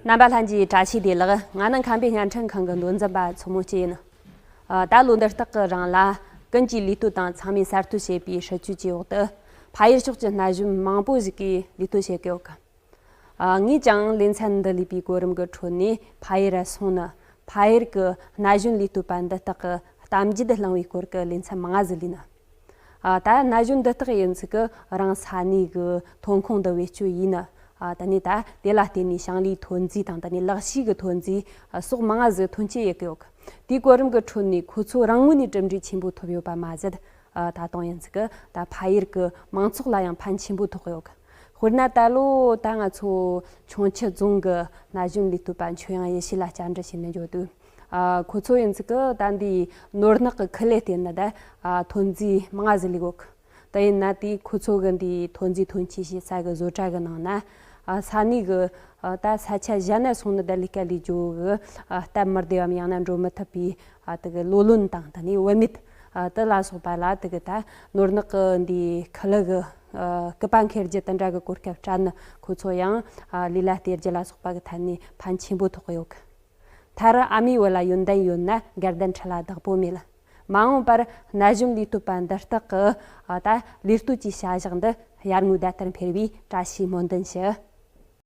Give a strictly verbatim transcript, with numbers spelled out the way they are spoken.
རྣམ་པ་ལྷན་རྒྱས་བཀྲ་ཤིས་བདེ་ལེགས། ང་ནི་ཁམས་པའི་བརྙན་འཕྲིན་ཁང་གི་མདོ་འཛིན་པ་མཚོ་མོ་སྐྱིད་ཡིན། ཨ། ད་ལོ་འདི་སྟག་གི་རིང་ལ་ཀུན་གྱིས་ལུས་སྟོད་དང་ཚང་མས་གསར་གཏོད་བྱས་པའི་སྲིད་ཇུས་ཀྱི་འོག་ཏུ་ཕ་ཡུལ་ཕྱོགས་ཀྱི་ན་གཞོན་མང་པོ་ཞིག་གིས་ལུས་སྟོད་བྱེད་ཀྱི་ཡོད་གི། ཨ། ངས་ཀྱང་ལེ་ཚན་འདི་ལས་པའི་གོ་རིམ་གྱི་ཁྲོད་ནས་ཕ་ཡུལ་ར་སོང་ནས་ཕ་ཡུལ་གྱི་ན་གཞོན་ལུས་སྟོད་པ་འདི་དག་གི་གཏམ་རྒྱུད་བླངས་པའི་སྐོར་གྱི་ལེ་ཚན་མང་ང་ཟིག་ལས་ནི། ཨ། ད་ན་གཞོན་འདི་དག་ཡིན་ཚིག་གི་རང་ས་གནས་ཀྱི་ཐོན་ཁུངས་འདི་བེད་སྤྱོད་ཡིན་ནི། ཨ། ད་ནི་ད་དེ་ལ་བརྟེན་ནས་ཞིང་ལས་ཐོན་རྫས་དང་ད་ནི་ལག་ཤེས་ཀྱི་ཐོན་རྫས། ཨ། སོགས་མང་ང་ཟིག་ཐོན་སྐྱེད་ཡེད་ཀྱི་ཡོད་གི། དེའི་གོ་རིམ་གྱི་ཁྲོད་ནས་ཁོ་ཚོ་རང་ངོས་ནས་གྲུབ་འབྲས་ཆེན་པོ་ཐོབ་ཡོད་པ་མ་ཟད། ཨ། ད་དུང་ཡིན་ཚིག་གི་ད་ཕ་ཡུལ་གྱི་མང་ཚོགས་ལ་ཡང་ཕན་ཆེན་པོ་ཐོགས་ཡོད་གི། དཔེར་ན་ད་ལོ་ད་ང་ཚོ་ཁྱུང་མཆུ་རྫོང་གི་ན་གཞོན་ལུས་སྟོད་པ་ཆོས་དབྱངས་ཡེ་ཤེས་ལ་བཅར་འདྲི་བྱས་ནས་འགྱོ་དུས། ཨ། ཁོ་ཚོ་ཡིན་ཚིག་གི་ད་འདི་ནོར་ནག་གི་ཁུ་ལས་བརྟེན་ནས་ད། ཨ། ཐོན་རྫས་མང་ང་ཟིག་ལས་གོ་གི། ད་ཡིན་ན་དེ་ཁོ་ཚོ་གི་འདི་ཐོན་རྫས་ཐོན་སྐྱེད་བྱེད་ས་གི་བཟོ་གྲྭ་གི་ནང་ན། ཨ། ས་གནས་གི། ཨ། ད་ས་ཆ་གཞན་ན་སོང་ནས་ད་ལས་ཀ་ལས་རྒྱུ་གི། ཨ། སྟབས་མི་བདེ་བའམ་ཡང་ན་འགྲོ་མི་ཐུབ་པའི། ཨ། དེ་གི་ལོ་ལོན་དང་ད་ནི་བུད་མེད། ཨ། དེ་ལ་སོགས་པ་ལ་དེ་གི་ད་ནོར་ནག་གི་འདི་ཁུ་ལུ་གི། ཨ། སྐུད་པ་འཁེལ་རྒྱུ་དེ་འདྲ་གི་གོ་སྐབས་སྤྲད་ནས་ཁོ་ཚོ་ཡང་། ཨ། ལུས་ལ་སྟེར་རྒྱུ་ལ་སོགས་པ་གི་ཐད་ནས་ཕན་ཆེན་པོ་ཐོགས་ཡོད་གི། མཐར་ཨ་མའི་བུ་ལ་ཡོན་ཏན་ཡོད་ན་དགའ་ལྡན་ཁྲི་ལ་བདག་པོ་མེད། མ་འོངས་པར་ན་གཞོན་ལུས་སྟོད་པ་འདི་དག་གི། ཨ། ད་ལུས་སྟོད་ཀྱི་བྱ་གཞག་འདི་ཡར་ངོའི་ཟླ་ལྟར་འཕེལ་བའི་བཀྲ་ཤིས་སྨོན་འདུན་ཞུ།